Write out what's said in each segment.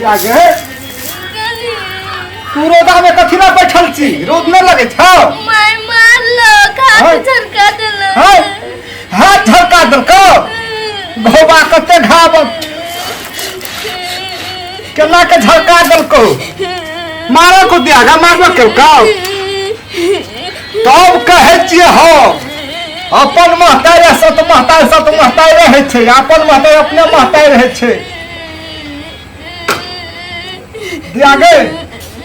गे तू रौदा में कथी ला बैठल छी? रौद नहीं लगे छौ? माय मारलक, हाथ झरका देलक। है हाथ झरका देलकौ? घोबा कते घाव केना के झरका देलकौ? मारल को दिया गा मारलो केलकौ? तब कहै छियै हम अपन महतारी सत महतारी सत महतारी रहै छै, अपन महतारी अपने महतारी रहै छै। दिया गे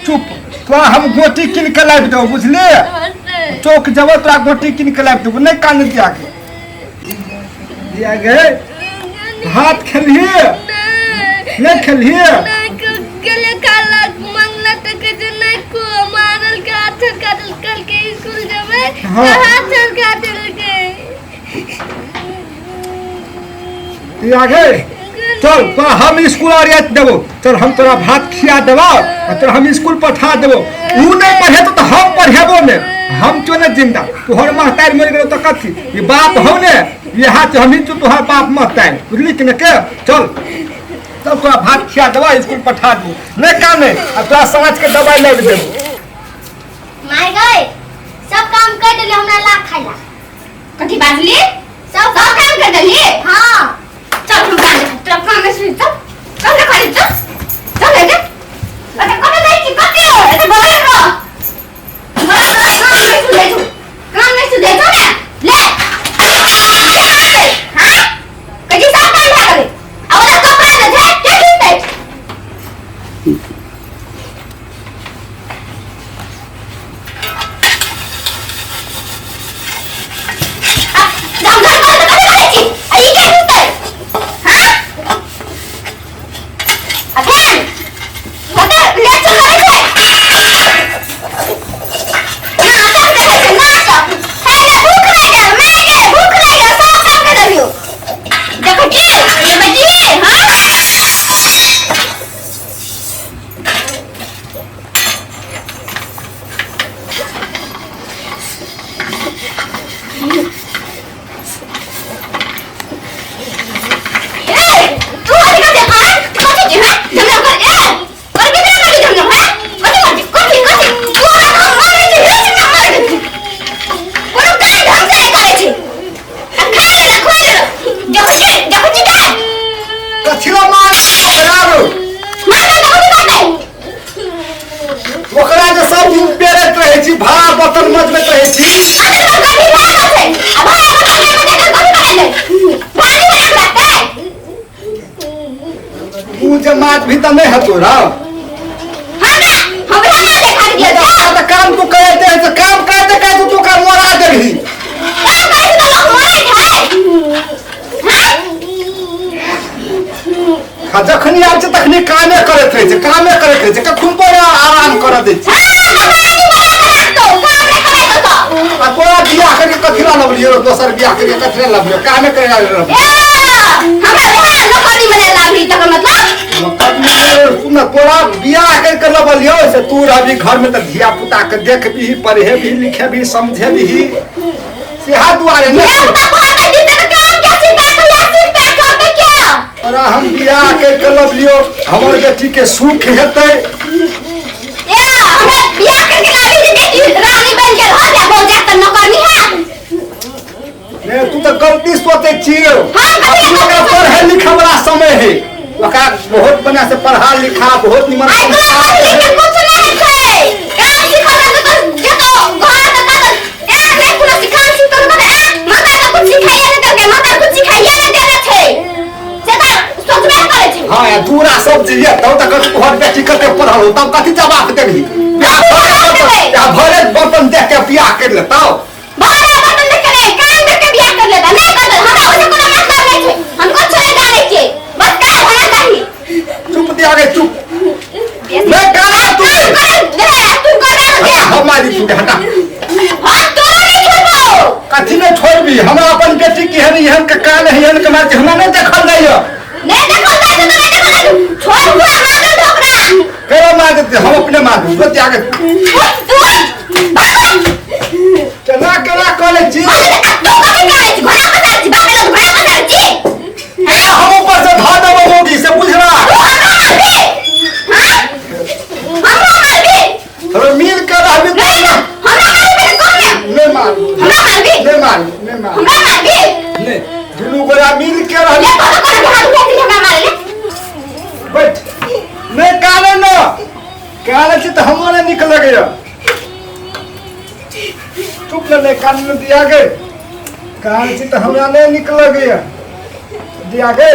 चुप, तोरा हम गोटी कीन के लाबि देबौ, बुझलियै? चौक जेबौ तोरा गोटी कीन के लाबि देबौ, नहि कान। दिया गे, दिया गे, भात खेलिए नहि खेलिए? गेले खाला मंगला तऽ कहै छै नहि को मारल के हाथ झरका देलकै। कल के स्कूल जेबै तऽ हाथ झरका देलकै। दिया गे चल, तोरा हम स्कूल आर देबो, चल हम तोरा भात खिया देबो आ तोरा हम स्कूल पठा देबो। ऊ नहीं पढ़ेतो तो हम पढ़ेबो ने, हम क्यों ने जिंदा? तोहर महतारी मर गेलो तो कथी ई बाप हौ ने? यहाँ से हम ही तो तोहर बाप महतारी, बुझली कि ने के? चल तब तोरा भात खिया देबो, स्कूल पठा देबो, नहीं काने आ तोरा साँझ के दवाई लाबि देबो। माय गए सब काम कर देली, हमरा ला खाइला। कथी बाजली? सब सब काम कर देली? हाँ। चल हम काम तोरा काम नहीं सुन, चल चल ना खाली, चल चल ले जा। अच्छा कते जाइ छी कते हो एते बोले रो बोले रो, काम नहीं सुन जाइ छौ, काम नहीं सुन जाइ छौ ने ले ले। हां कथी सब काम भए गेलै? आ ओला कपड़ा जे छै के खींचतै? आ हम घर पर तऽ कथी करै छी आ ई के खींचतै? हां आ फेर कते लेट से करै छै, नाटक देखै छै नाटक। हे रे भूख लागि गेल माय गे, भूख लागि गेल, सब काम कर देलियौ। देखै छी देखै छी? हां ए तू अभी कथी हां कथी छी? हां झमझम कर, ए कर कितना करी झमझम? हां कथी कथी कथी कथी तोरा हम मारै छी, हे ना मारै छी, कोनो काम ढंग से नहि करै छी आ खा लेला खा लेला। देखै छी देखै छी के? कथी ला मार ओकरा रो? मारै तऽ कथी करतै? ओकरा जे सब दिन पेरैत रहै छी, भाड़ा बर्तन मजबैत रहै छी। अरे तऽ गर्मी भए गेल छै आ भाड़ा बर्तन नहि बजेतै तऽ कथी करेतै? पानी बना कऽ राखतै? तू जे माछ भी तऽ नहि हेतो रौ। हमरा हमरा मारे खा दिया। तऽ काम तू करैते है तऽ काम करते करते तू ओकरा मरा देबही। काम करै छै तऽ लोक मरै छै? हाँ आ जखनी आबै छै तखनी कामे करैत रहै छै, कामे करैत रहै छै, कखन पर आराम करऽ दै छै? हाँ तऽ पानी बना कऽ राखतौ, काम नहि करै तऽ। आ तोरा बियाह करके कथी ला लबलियो? दोसर बियाह करके कथी ला लबलियो? कामे करे ला लबलियो? ए हमरा वहाँ नौकरी बना लाभी तकर मतलब? सुन, तोरा बियाह करके लबलियो से तू रहबी घर में तऽ धिया पुता के देखबी, पढ़ेबी, लिखेबी, समझेबी, सेहा दुआरे ने। धिया पुता पढ़ाबै छी तऽ काम क्या सिखबै? कहिया सिखबै? करतै क्या? तोरा हम बियाह करके लबलियो, हमर बेटी के सुख हेतै। ए हमरा बियाह करके लाभी जे बेटी रानी बन के रह जा, बहुत जात नौकरनी है। ने तू तऽ गलती सोचै छी। हाँ, कथी अखनी ओकरा गलती? पढ़े लिखे वाला समय है, ओकरा बहुत बढ़िया से पढ़ा लिखा, बहुत निमन आइ तोरा संस्कार पढ़ लिख के है। कुछ नहीं छै, काम सिखल तऽ जतो घर तऽ कत ए नहि कोनो सिखा सिखल तऽ ए माता के कुछ सिखाइए नहि देलकै, माता कुछ सिखाइए नहि देले छै से तऽ सोचबे नहि करै छै। हाँ या दूरा सब जे ये तब तक तोहर बेटी कते पढ़ल हो, तब कथी जवाब देबही? बियाह कथी भरे जवाब बर्तन देबै? बियाह भरे बर्तन देख के बियाह कर लेतौ? भरे बर्तन देख के नहि, काम देख के बियाह कर लेता। नहि कर, हमरा ओइसे कोनो मतलब नहि छै, हम कुछ नहि जानै छियै, बस काम होना चाही। चुप दिया गे, चुप, मैं गाना तू काम कर दे, तू कर दे। हम मारी तू हटा। हम तोरा नहि छोड़बौ। कथी ने छोड़बी? हमरा अपन बेटी के एहन एहन के कान है, एहन के मार हमरा नहीं देखल जाइए। नहि देखल जाइ छै तऽ नहि देखल जाइ छै। छोड़, पूरा मार दे ओकरा। केना मार देते? हम अपने मार दू दिया गे। तू बाबा केना केना करै छी? तू कथी करै छी? घोड़ा पसारै छी? बाप लोग घोड़ा पसारै छी? हम ऊपर से धऽ देबो मोगी से, बुझला? तू हमरा मारबी? छी तऽ हमरो नहि नीक लगैया। चुप ने, नहि कान में दिया गे, कान छी तऽ हमरा नहि नीक लगैया। दिया गे,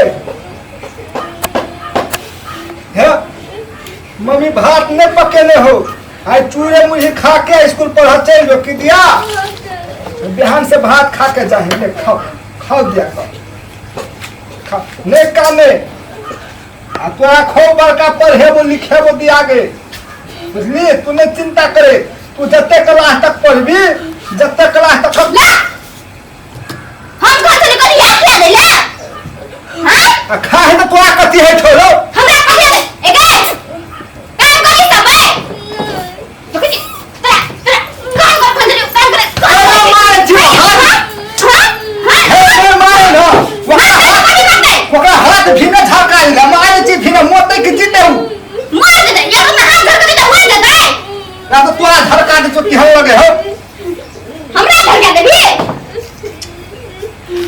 हे मम्मी भात नहीं पकेने हो, आई चूड़े मुरही खा के स्कूल पढ़ चल जो की दिया, बिहान से भात खा के जाहे। ले खाओ, खाओ दिया, खाओ खा, नहीं काने आ तोरा खूब बड़का पढ़ेबो लिखेबो दिया गे, बुझली? तू नहीं चिंता करे, तू जते क्लास तक पढ़बी, जते क्लास तक ला हम कह चली करी याद खिला दे ले। हां आ खा है तो तोरा कथी है छोड़ो। हमरा कहिया दे ए गे, काम करी सब ए तो कथी तोरा तोरा काम कर कर दे, काम कर। अरे मारे जीव हाथ। हां हां हे हे मारे ना ओकरा हाथ, ओकरा हाथ भीने झरका ला मारे छी भीने मोते के जीते हूं। मार दे या हमरा हाथ धर के दे, मार दे दे ना तो तोरा झरका दे तो केहन लगे हो। हमरा धर के देबी?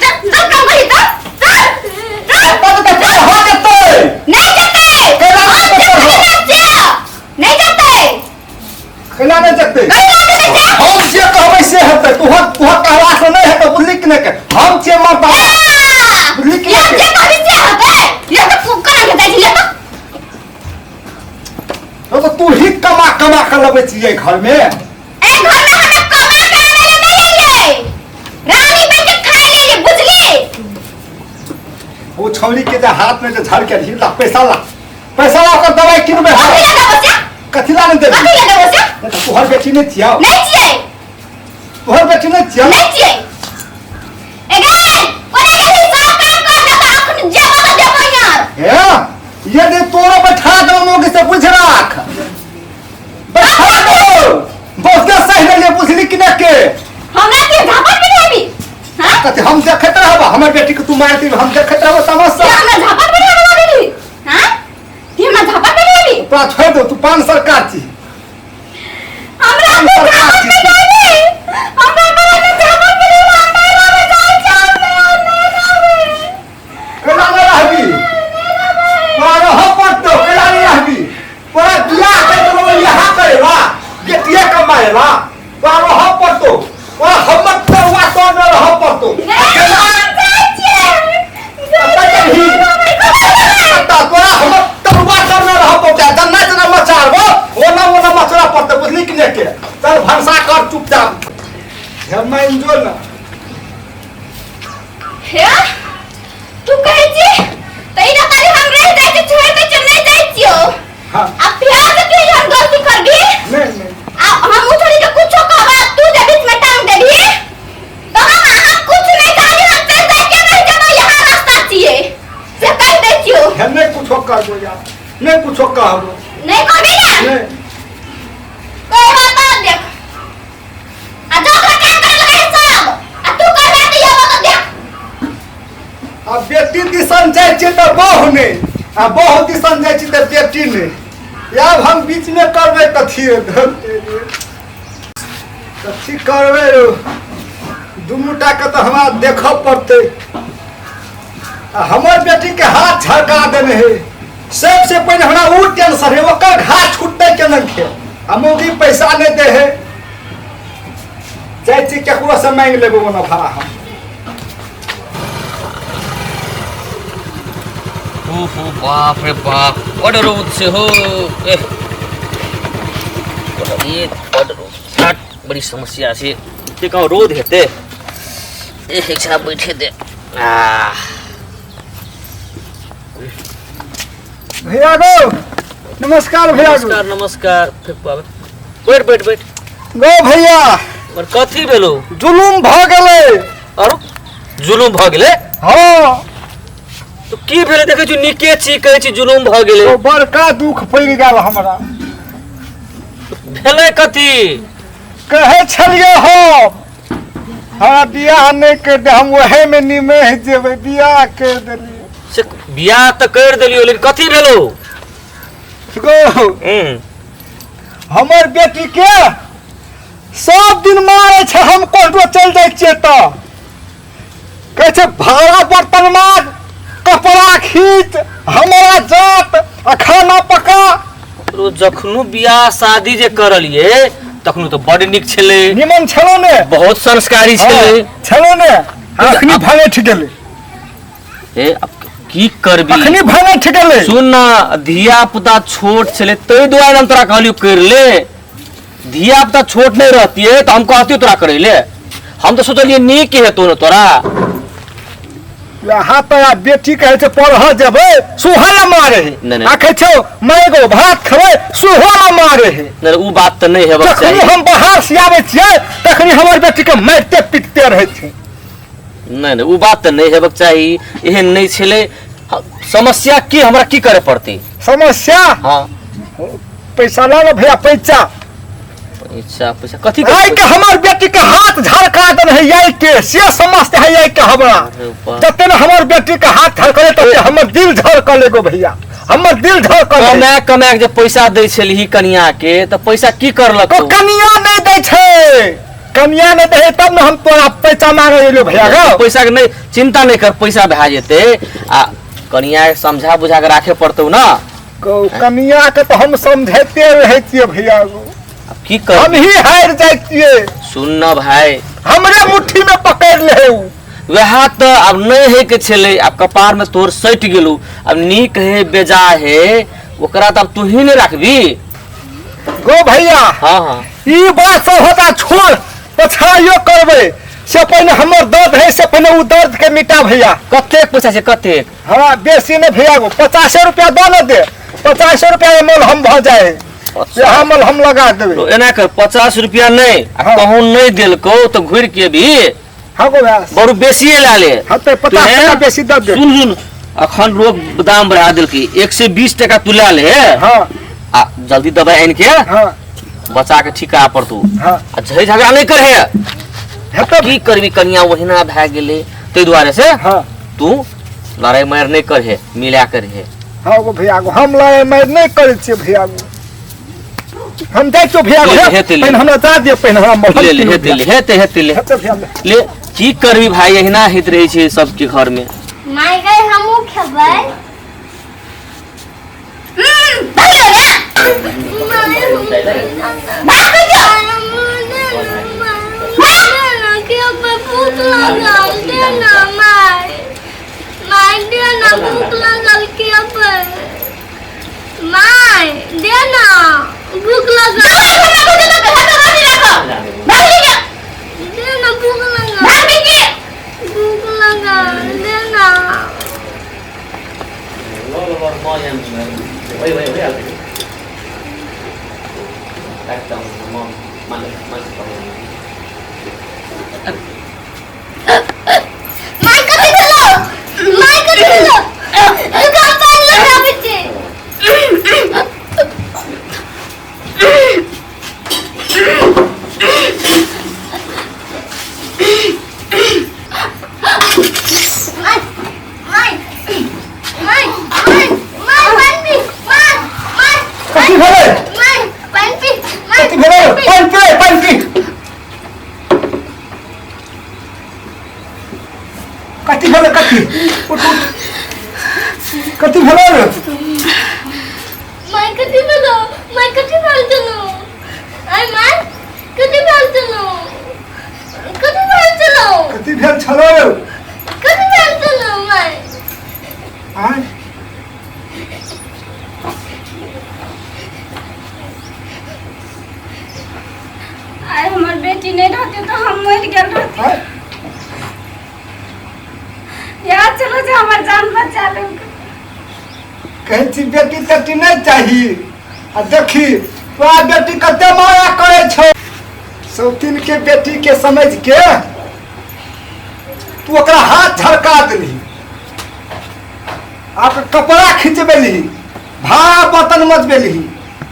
चल चल काम करी, चल चल चल। तब तो तोरा हो जेतै। नहीं जेतै। केना हम जेतै? जेतै नहीं जेतै। केना नहि जेतै? नहीं जेतै। हम जे कहबै से हेतै, तोहर तोहर कहला से नहि हेतै, बुझली कि नहि के? हम छियै मर्दा, बुझली कि या नहि? जे कहबी से हेतै। या तऽ कोना के जाइ छी? या तऽ तो तू ही कमा कमा के लबै छियै घर में। ए घर में हमरा कमा के आनै ले नहीं अइयै, रानी बन के खाय ले, बुझली? वो छौड़ी के जे हाथ में जे झड़ के ला पैसा, ला पैसा ला, ओकर दवाई किनबै। कथी हम ले देबो से? कथी ला नहीं देबी? कथी ले देबो से? नहीं तऽ तोहर बेटी नहीं छियौ? नहीं छियै। तोहर बेटी नहीं छियौ? नहीं छियै। ए गे, कोना गेली? सब काम कर दे तऽ अखन जेबो तऽ देबो यार। हे, यदि तोरो बैठा दो मोगी से बुझ राख, बैठा दो, बहुते सही लेलियै, बुझली कि नहीं के? हमरा के झापड़ भी देबी? हां। कथी हम देखैत रहब? हमर बेटी के तू मारती, हम देखैत रहब समस्या? के हमरा झापड़ भी देबी लागली? हां, के हमरा झापड़ भी देबी? तोरा छोड़ि दो, तू पान सरकार छी। हमरा पान के सरकार झापड़ छी। भी देबी? हमरा बड़ा के झापड़ भी देबी, हम नहीं रहबै, जाइ छी, हम नहीं रहबै। केना नहि रहबी? तोरा रहऽ पड़तौ। केना नहि रहबी? तोरा बियाह कर देलौ यहाँ करे ला, बेटिए कमाए ला, तोरा रहऽ पड़तौ। तोरा हमर तरुआ तोर नहि रहऽ पड़तौ। नहीं, केना हम जाइ छियै। कतऽ जेबही? कतऽ? तोरा हमर तरुआ तोर नहि रहऽ पड़तौ। जेना जेना मचारबो ओना ओना मचरा पड़तौ, बुझली कि नहि के? चल भनसा कर चुपचाप। हे मान जो ना। हे, तू कहै छी तऽ ई रतारी हम रहि जाइ छी, छोड़ि दै छियौ, नहि जाइ छियौ। हाँ। आ प्यार से तू हम गलती करबी? नहीं नहीं। आ हम उ छोड़ी के कुछो कहबा, तू जे बीच में टांग देबी तो हम अहाँ कुछ नहीं कहली, हम चल जाइ के रहि जेबै, यहाँ रास्ता छियै से कहि दै छियौ। हे नहीं कुछो करबो यार, नहीं कुछो कहबो। नहीं कहबी ने? नहीं। कहबा तऽ देख, आ जो ओकरा काम करे लगे सब आ तू करबा तऽ यहो तऽ देख। आ बेटी दिसन जाइ छियै तऽ बहु नहि, आ बहु दिसन जाइ छी तऽ बेटी नहि। आब हम बीच में करबै कथी? कथी करबै रौ? दुनू टा के तऽ हमरा देखऽ पड़तै। आ हमर बेटी के हाथ झरका देने है, सबसे पहिले हमरा उ टेंशन है, ओकर घाट छुटतै केना के? आ मौगी पैसा नहि दै है। जाइ छी केकरो से मांगि लेबै ओना भाड़ा हम। ओहो बाप रे बाप, बड रौद से हो। एह, बड रौद, हट, बड़ी समस्या छै। एते कहाँ रौद हेतै? एह, एक छा बैठे दे। आह, भैया गो नमस्कार, भैया गो। नमस्कार नमस्कार, फेर बाबा। बैठ बैठ बैठ। गो भैया। और कथी भेलो? जुलुम भऽ गेलै। आरो जुलुम भऽ गेलै? हँ। तो की भेलै? देखै छी नीके छी, कहै छी जुलुम भऽ गेलै। ओ बड़का दुख पड़ि गेल हमरा। भेलै कथी? कहै छलियै हम, हमरा बियाह नहि कर दे, हम ओहेमे निमहि जेबै, बियाह कर देलियै। से बियाह तऽ करि देलियौ, लेकिन कथी भेलौ? गो हमर बेटी के सब दिन मारै छै। हम कोर्टो चलि जाइ छियै तऽ कहै छै भाड़ा बर्तन माज, कपड़ा खींच, हमरा जात आ खाना पका। रो जखनो बियाह शादी जे करलिए तखनो तो बड नीक छलै। निमन छलो ने। बहुत संस्कारी छलै। छलो ने, अखनी भांगे गेलै। ए अब की करबी? अखनी भांगे गेलै। सुन ना, धिया पुता छोट छलै ताहि दुआरे हम तोरा कहलियो कर ले। धिया पुता छोट नहीं रहतिए तो हम कहतियो तोरा करे ले। हम तो सोचलिए नीक हेतौ ने तोरा। यहाँ तो आ बेटी कहै छै पढ़ जेबै सुहा ला मारे है। नहीं, नहीं। आ कहै छौ मैं एगो भात खेबै सुहा ला मारे है। नहीं, उ बात तऽ नहीं हेबाक जखनी चाही। हम बाहर से आबै छियै तखनी हमर बेटी के मारिते पीटते रहै छै। नहीं नहीं, उ बात तऽ नहीं हेबाक चाही। एहन नहीं छलै। समस्या की हमरा की करे पड़ती? समस्या? हाँ। पैसा ला भैया, पैसा। पैसा पैसा कथी? आइ के हमर बेटी के हाथ झरका देने है आई के, से समझते है आई के हमरा। अरे बाप। जते ने हमर बेटी के हाथ झरकले तते हमर दिल झरकल एगो भैया, हमर दिल झरकल। कमा कमा के जे पैसा दै छलही कनिया के, तऽ पैसा की करलक? तो कनिया नहीं दै छै, कनिया नहीं दै तब ने हम तोरा पैसा मांगे एलियो भैया गो। पैसा के नहीं चिंता नहीं कर, पैसा भए जेतै। आ कनिया के समझा बुझा के राखे पड़तौ ना। कनिया के तो हम समझाते रहै छियै भैया गो। अब की कर? हम ही हारि जाइ छियै। सुन न भाई, हमरे मुट्ठी में पकड़ ले उ। वएह तऽ आब नहीं है के छलै, आब कपार में तोर सटि गेलौ। अब नीक है बेजा है ओकरा तऽ आब तू ही नहीं राखबी गो भैया। हाँ हाँ, ई बात सब होता छोड़, पछाइयो करबै से पहिने हमर दर्द है, से पहिने उ दर्द के मिटा भैया। कतेक पैसा छै कतेक? हमरा बेसी नहीं भैया गो, 50 रुपया दऽ न दे, 50 रुपया में मलहम भऽ जाए, यहाँ मलहम लगा देबै। तो एना कर, 50 रुपया नहीं आ हाँ। कहूँ नहीं देलकौ तो घुरि के भी हाँ गो भैया। बड़ू बेसिए ला ले। हाँ तो 50 तू टका बेसी दऽ दे। सुन सुन, अखन लोग दाम बढ़ा देलकै, 120 टका तू ला ले। हाँ। आ जल्दी दवाई आनि के हाँ। बचा के ठीक करा पड़तौ। हाँ। आ झै झगड़ा नहीं करे। हेतौ। की करबी, कनिया ओहिना भए गेलै ताहि दुआरे से। हाँ। तू लड़ाई मारि नहीं करहे, मिला करहे। हाँ गो भैया गो, हम लड़ाई मारि नहीं करै छियै भैया गो, हम जाइ छियौ भैया गो। ले, हेतै ले। पहिने हमरा जा दिअ, पहिने हमरा मलहम ले ले, कीनू हेतै ले, हेतै हेतै ले। हेतै भैया ले। ले, की करबी भाई, एहिना होइत रहै छै सबके घर में। माय गई, हमहूँ खेबै। भूख लागल दे ना my, my दे ना, भूख लागल के my दे ना, भूख लागल दे ना, भूख लागल, भूख लागल दे ना। My कथी भेलो? My कथी भेलो? दुकान पर लगाबै छै। My my my my my पानि पी, my my. कथी भेलै? My पानि पी, my. कथी भेलै? पानि पी, पानि पी। कथी भेलै? कथी? उठ उठ, कथी भेलै रे? My कथी भेलो? My कथी भेल छलो? आय my कथी भेल छलो? कथी भेल छलो? कथी भेल छलो रे? कथी भेल छलो my? आय आइ हमर बेटी नहीं रहती तो हम मर गेल रहती। आय याद चलो जे हमर जान बचा ले। कहै छी बेटी तेटी नहीं चाही, आ देखी तोरा बेटी कते माया करै छौ। सौतीन के बेटी के समझ के तू ओकरा हाथ झरका देलही, आ कपड़ा खिंचबेलही, भाड़ा बर्तन मजबेलही,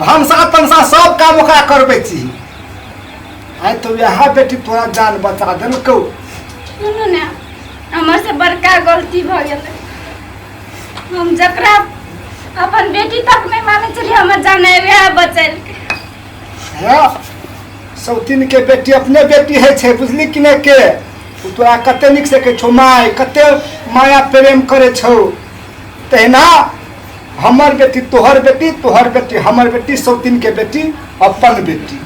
भनसा तनसा सब काम ओकरा करबै छी। आइ तो वएह बेटी तोरा जान बचा देलकौ। सुनू ने, हमर से बड़का गलती भऽ गेलै। हम जकरा अपन बेटी तक नहीं मानै छलियै, हमर जान वएह बचेलकै। है सौतीन के बेटी अपने बेटी है छै, बुझली कि नहि? के ओ तोरा कते नीक से कहै छौ माय, कते माया प्रेम करै छौ। तहिना हमर बेटी तोहर बेटी, तोहर बेटी हमर बेटी, सौतीन के बेटी अपन बेटी।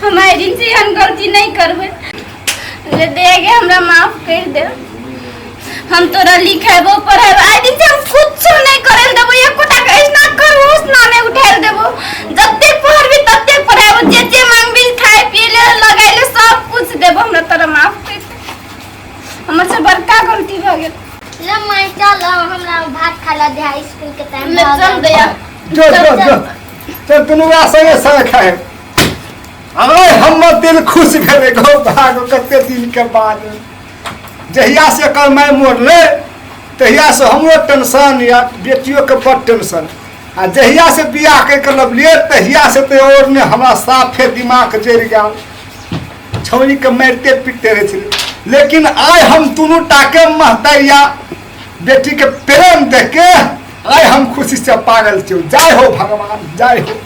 हम आइ दिन से एहन गलती नहीं करबै। ले दे गे, हमरा माफ कर दे। हम तोरा लिखेबो पढ़ेबो, आइ दिन से हम कुछो नहीं करे देबो, एकोटा के ऐसना करू उसना नहीं उठायल देबो। जतेक पढ़बी ततेक पढ़ेबो, जे जे मांगबी खाए पिए ले लगाए ले सब कुछ देबो। हमरा तोरा माफ कर दे, हमर से बड़का गलती भऽ गेल। ले माय चल, हमरा भात खा ला दे, स्कूल के टाइम ले चल दया। जो जो जो चल, दुनू गोरा संगे संगे खाए। आय हमर दिल खुश भेलै गौ भागो कते दिन के बाद। जहिया से एकर माय मरलै तहिया से हमरो टेंशन या बेटियो के बड़ टेंशन, आ जहिया से बियाह करि के लबलियै तहिया से तऽ और ने हमरा साफे दिमाग जरि गेल। छौड़ी के मारिते पीटते रहै छलै, लेकिन आइ हम दुनू टाके महतैया बेटी के प्रेम देख के आइ हम खुशी से पागल छियौ। जय हो भगवान, जय हो।